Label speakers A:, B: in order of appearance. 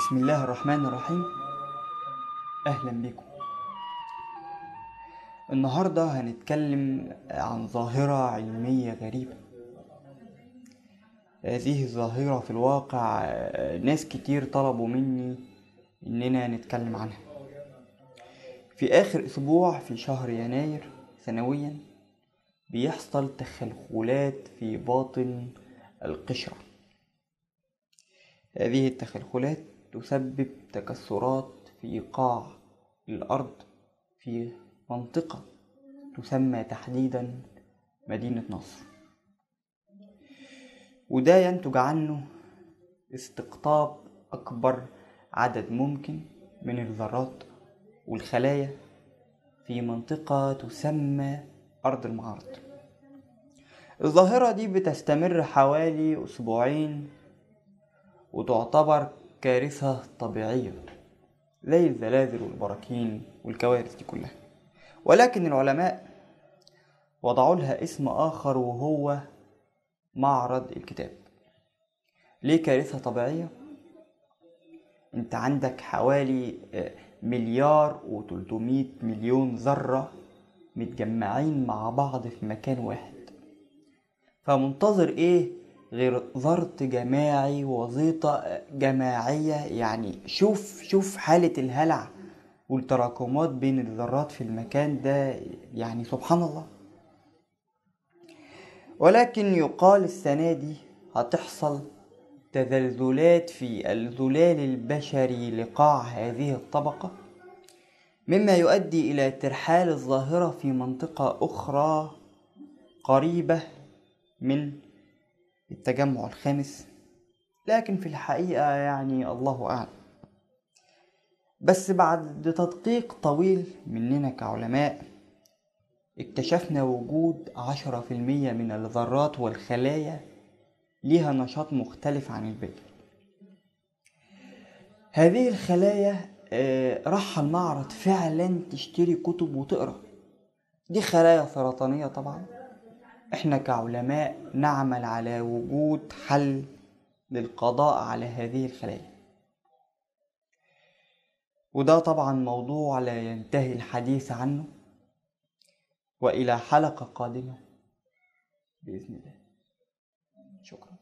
A: بسم الله الرحمن الرحيم. أهلا بكم. النهاردة هنتكلم عن ظاهرة علمية غريبة. هذه الظاهرة في الواقع ناس كتير طلبوا مني إننا نتكلم عنها. في آخر أسبوع في شهر يناير سنويا بيحصل تخلخلات في باطن القشرة. هذه التخلخلات تسبب تكسرات في قاع الأرض في منطقة تسمى تحديدا مدينة نصر، وده ينتج عنه استقطاب أكبر عدد ممكن من الذرات والخلايا في منطقة تسمى أرض المعارض. الظاهرة دي بتستمر حوالي أسبوعين وتعتبر كارثة طبيعية زي الزلازل والبراكين والكوارث دي كلها، ولكن العلماء وضعوا لها اسم آخر وهو معرض الكتاب. ليه كارثة طبيعية؟ انت عندك حوالي 1,300,000,000 ذرة متجمعين مع بعض في مكان واحد، فمنتظر ايه غير ضغط جماعي وزيطة جماعية؟ يعني شوف حالة الهلع والتراكمات بين الذرات في المكان ده، يعني سبحان الله. ولكن يقال السنة دي هتحصل تزلزلات في الزلال البشري لقاع هذه الطبقة، مما يؤدي إلى ترحال الظاهرة في منطقة أخرى قريبة من التجمع الخامس، لكن في الحقيقة يعني الله أعلم. بس بعد تدقيق طويل مننا كعلماء اكتشفنا وجود 10% من الذرات والخلايا ليها نشاط مختلف عن الباقي. هذه الخلايا راح المعرض فعلا تشتري كتب وتقرأ. دي خلايا سرطانية طبعا. احنا كعلماء نعمل على وجود حل للقضاء على هذه الخلايا، وده طبعا موضوع لا ينتهي الحديث عنه. وإلى حلقة قادمة بإذن الله. شكرا.